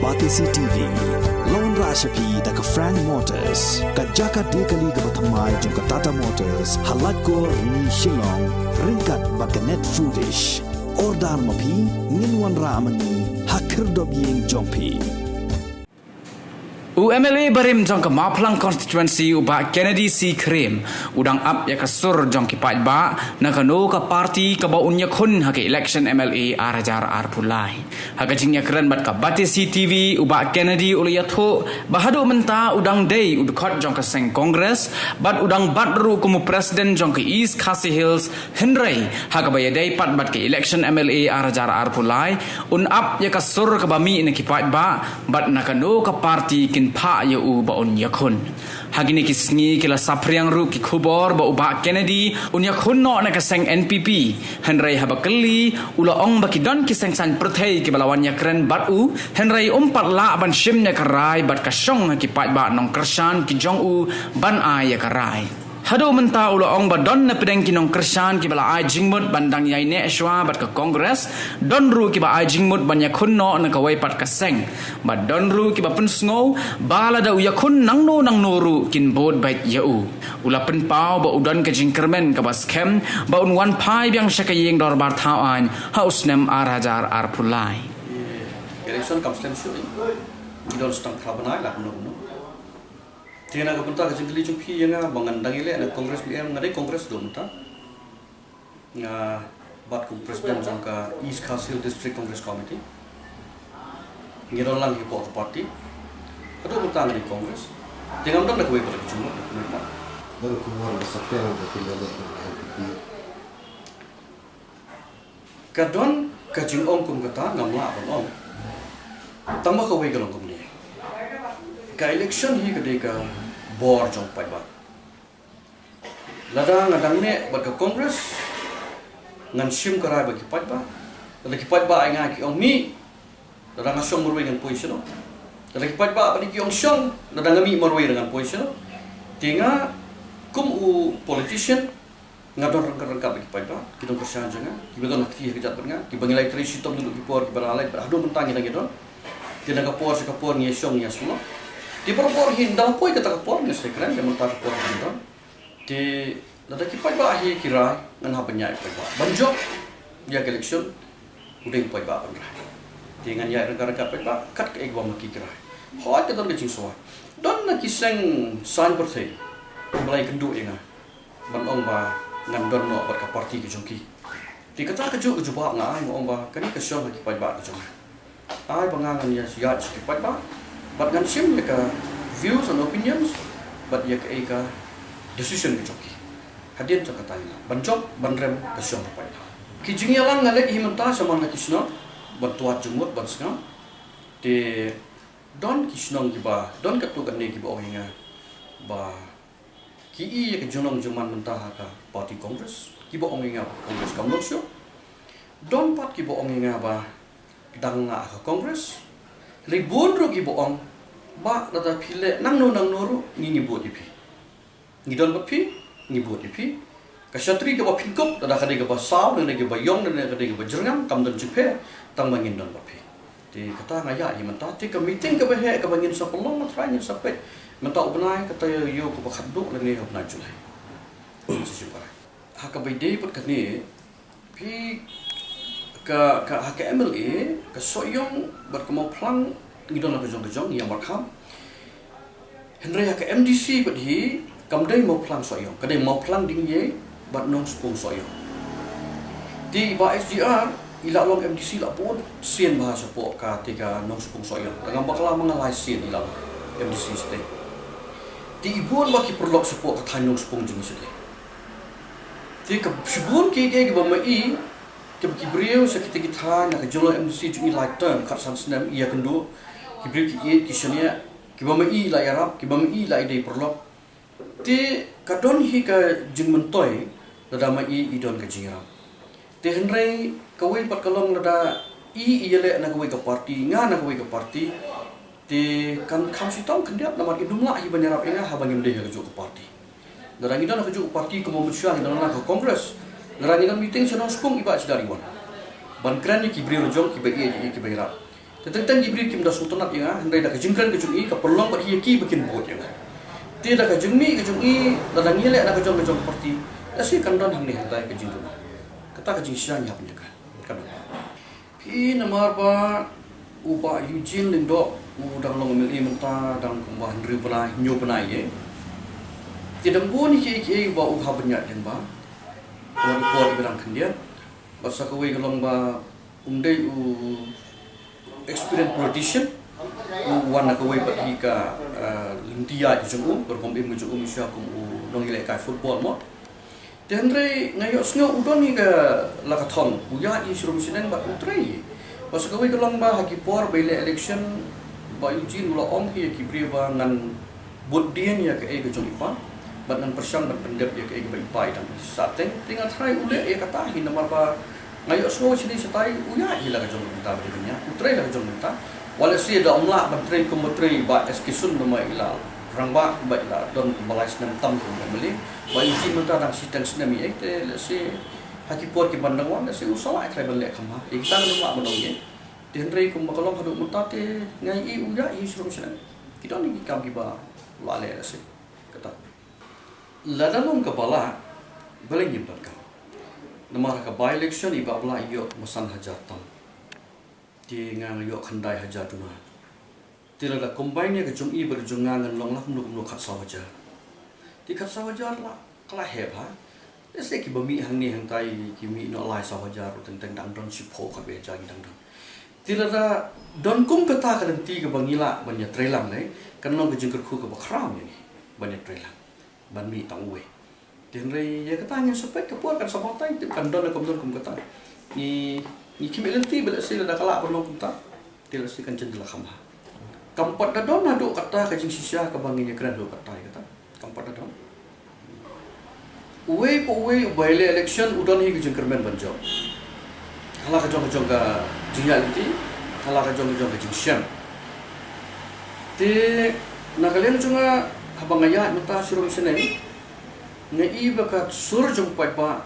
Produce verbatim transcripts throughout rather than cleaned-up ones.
Batesi T V, la wanrah sha phi da ka Frank Motors, ka jaka die kali kaba thymmai jong ka Tata Motors, ha Laitkor, Rni, Shillong, ryngkat bad ka Net Foodish. Order ma phi, ngin wanrah ma ngi ha khyrdop ïing jong phi. U M L A barim jong ka Mawphlang Constituency, u Bah Kennedy C Khrem, u dang ap ïa ka sur jong ki paidbah na kano ka party kaba un ïakhun ha ka election M L A ar hajar arphew lai. Ha ka jingïakren bad ka Batesi T V, u Bah Kennedy u la ïathuh ba haduh mynta u dang dei u dkhot jong ka seng Congress bad u dang bat ruh kum u president jong ka East Khasi Hills, hynrei ha kaba ïadei pat bad ka election M L A ar hajar arphew lai, un ap ïa ka sur kaba mih na ki paidbah bad na kano ka party kin phah ïa u ba un ïakhun. Ha kine ki sngi ki la saphriang ruh ki khubor ba u Bah Kennedy un ïakhun noh na ka seng N P P. Hynrei haba kylli, u la ong ba ki don ki seng saiñ pyrthei kiba la wan ïakren bad u, hynrei um pat lah ban shim ïa ka rai bad ka shong ha ki paidbah nongkyrshan ki jong u ban ai ïa ka rai. Haduh mynta u la ong ba don na pdeng ki nongkyrshan kiba la ai jingmut ban dang ïaineh shuwa bad ka Congress, don ruh kiba ai jingmut ban ïakhun noh na kawei pat ka seng. Bad don ruh kiba pynsngew ba lada u ïakhun nangno nangno ruh kin bud beit ïa u. U la pynpaw ba u don ka jingkyrmen kaba skhem ba un wan phai biang sha ka ïing dorbar thaw aiñ ha u snem ar hajar arphew lai. Election kam slem shuh, ngi don tang phra bnai la kumno kumno. Te na ka bynta ka jingkylli jong phi ïa nga ba ngan dang ïaleh na Congress ne em, nga dei Congress haduh mynta. Nga bat kum president jong ka East Khasi Hills District Congress Committee. Ngi don lang hi hapoh ka party. Haduh mynta nga dei Congress. Te ngam don da kawei pat ka jingmut da kawei pat. Don ka khubor ba saphriang ba phi la leh na N P P. Ka don ka jingong kum kata, ngam lah ban ong. Tang ba kawei ka long kumne. Ka election hi ka dei ka bor jong paidbah. Lada nga dang neh bad ka Congress, ngan shim ka rai bad ki paidbah. Lada ki paidbah ai nga ki ong mih, lada nga shong marwei ngan poi shano. Lada ki paidbah pat ki ong shong, lada nga mih marwei ngan poi shano. Te nga kum u politician, nga don ryngkat ryngkat bad ki paidbah, ki nongkyrshan jong nga, kiba don ha kti ha kjat bad nga, kiba ngi la ïatrei shitom naduh ki por kiba la leit bad haduh mynta ngi dang ïadon. Te na ka por sha ka por ngi ïashong ngi ïasyllok. Te baroh por hi ynda la poi kata ka por ngi sa kren, te mynta ka por ngi don. Te lada ki paidbah hi ki rai, ngan hap ban ïaid paidbah. Ban jop ïa ka election, u dei u paidbah ban rai. Te ngan ïaid ryngkat ryngkat paidbah kat kaei kaba ma ki ki rai. Hooid ka don ka jingsngewsih. Don na ki seng saiñ pyrthei kiba la ïakynduh ïa nga ban ong ba ngan don noh bad ka party ka jong ki. Te kata kajuh ka jubab nga ai, nga ong ba kane ka shong ha ki paidbah ka jong nga. Ai ba nga ngan ïa ïaid sha ki paidbah bad ngan shim ïa ka views and opinions bad ïa kaei ka decision ka jong ki. Hadien jong kata ngi lah ban jop ban rem ka shong ka paidbah. Ki jingïalang nga leit hi mynta sha man la ki shnong ban tuat jingmut ban sngap. Te don ki shnong kiba, don katto katne kiba ong ïa nga ba ki i ïa ka jinglong jingman mynta ha ka party Congress, kiba ong ïa nga ba Congress kam long shuh. Don pat kiba ong ïa nga ba dang nga ha ka Congress. Hynrei bun ruh kiba ong ba lada phi leh nangno nangno ruh ngi ngi bud ïa phi. Ngi don bad phi, ngi bud ïa phi. Ka shatri kaba phin kup, lada ka dei kaba saw, lada ka dei kaba ïong, lada ka dei kaba jyrngam, kam don jingpher, tang ba ngin don bad phi. Te kata nga ïa hi mynta, te ka meeting kaba heh kaba ngin sa pynlong, nga trai ngin sa peit. Mynta u bnai kata ïa u kaba khatduh lane ha u bnai July. Ngin sa shu parai. Ha kaba ïadei bad kane, phi ka, ka, ha ka M L A, ka Sohiong bad ka Mawphlang ngi don la ka jong ka jong, ngi ïa markham. Hynrei ha ka M D C bad hi, kam dei Mawphlang Sohiong, ka dei Mawphlang Diengïei bad Nongspung Sohiong. Te i Bah S G R, i la long M D C la bun sien bha shapoh ka te ka Nongspung Sohiong. Tang ngam bakla ma nga lai sien i la long M D C shatei. Te i bun bha ki paralok shapoh ka thaiñ Nongspung jong ngi shatei. Te ka shibun ki, ki, kiba ma i, kiba ki briew sha kita ki thaiñ na ka jinglong M D C jong i lai term, khatsan snem i ïakynduh, ki briew ki ïeit ki shaniah, kiba ma i la ïarap, kiba ma i la ïadei paralok. Te ka don hi ka jingmyntoi lada ma i i don ka jingïarap. Te hynrei kawei pat ka long lada i i ïaleh na kawei ka party, nga na kawei ka party. Te kan kham shitom khyndiat namar im lah hi ban ïarap ïa nga haba ngim dei ha kajuh ka party. Lada ngi don ha kajuh ka party kum u mynshuwa ngi don ha ka Congress. Lada ngi don meeting sha Nongspung i Bah Sdar i wan ban kren ïa ki briew la jong kiba ïeit ïa kiba ïarap. Te teng teng ki briew kim da sngewtynnat ïa nga, hynrei da ka jingkren ka jong i ka pynlong bad hi ïa ki ba kin bud ïa nga. Te da ka jingmih ka jong i, lada ngi leh na ka jong ka jong party, lehse kan don hangne hangtai ka jingduna. Kata ka jingshisha ngi hap ban ïa ka. Ka don. Phi, namar ba u Bah Eugene Lyngdoh u dang long M L A mynta dang kumba hynriew bnai, hynñiew bnai ïa. Te dang bun kiei kiei ba u hap ban ïaid lyngba. Wat i por iba dang khyndiat. Bad sa kawei ka long ba um dei u experienced politician, u wan na kawei pat hi ka, ah, lynti ïaid ka jong u, ka rukom im ka jong u, mynshuwa kum u nongïalehkai football mo. Te hynrei nga ïohsngew u don hi ka la ka thong, u ïaid hi sharum shaneng bad u trei hi. Bad sa kawei ka long ba ha ki por ba ïaleh election, Bah Eugene u la ong hi ïa ki briew ba ngan bud dien ïa kaei ka jong i pa, bad ngan pyrshang ban pyndep ïa kaei kaba i pa i dang sah teng. Te nga tharai u leh ïa kata hi namar ba nga ïohsngew shane shatai u ïaid hi la ka jong ka bynta ba dei ban ïaid, u trei la ka jong ka bynta. Wat lehse da ym lah ban trei kum ba trei Bah S K Sun namar i la rangbah bad i la don kumba lai snem tam kum M L A. Bah Eugene mynta dang shiteng snem ïa, te lehse ha ki por ki ban dang wan lehse u sa lah trai ban leh kham bha. Ïa kita ngam lah ban ong ïa. Te hynrei kumba ka long haduh mynta te nga ïohi u ïaid hi sharum shaneng. Ki don ki kam kiba u la leh lehse. Kata. Lada long kaba lah, balei ngim donkam? Namar ha ka by election i Bah Blah i ïoh ma san hajar tam. Te nga nga ïoh khyndai hajar duna. Te lada combine ïa ka jong i bad ka jong nga ngan long la kumno kumno khatsaw hajar. Te khatsaw hajar la ka la heh bha. Lehse kiba mih hangne hangtai ki mih noh lai saw hajar, teng teng dang don shiphew khatwei hajar ki dang don. Te lada don kum kata ka lynti kaba ngi lah ban ïatreilang ne, kan long ka jingkyrkhu kaba khraw ïa ngi ban ïatreilang, ban mih tang uwei. Te hynrei ïa kata ngin sa peit ka por kan sa batai, te kan don ne kam don kum kata. Ngi, ngi khmih lynti ba lehse lada ka lah ban long kumta, te lehse kan jin da la kham bha. Kam pat da don haduh kata ka jingshisha kaba ngin ïakren haduh kata ïa kata. Kam pat da don. Uwei pa uwei uba ïaleh election u don hi ka jingkyrmen ban jop. Ha la ka jong ka jong ka jingïaid lynti, ha la ka jong ka jong ka jingshem. Te na ka liang jong nga haba nga ïaid mynta sharum shaneng, nga i ba ka sur jong paidbah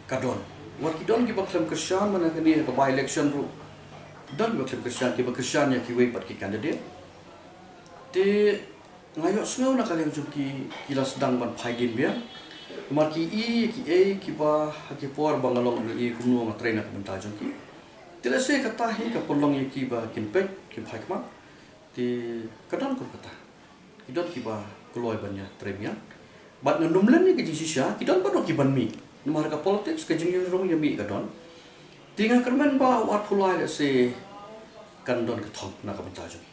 ka don. Wat ki don kiba khlem kyrshan mynta kane ha ka by election ruh. Don kiba khlem kyrshan, kiba kyrshan ïa kiwei pat ki candidate. Te nga ïohsngew na ka liang jong ki, ki la sdang ban phai dien biang. Namar ki i kiei kiba ha ki por ba nga long M L A kumno nga trei na ka bynta jong ki. Te lehse kata hi ka pynlong ïa ki ba kin peit, kin phai khmat. Te ka don kum kata. Ki don kiba kloi ban ïatrei biang. Bad ngan ym leh ïa ka jingshisha, ki don pat ruh kiban mih. Namar ka politics ka jingïarung ïamih ka don. Te nga kyrmen ba u arphew lai lehse kan don ka thong na ka bynta jong ngi.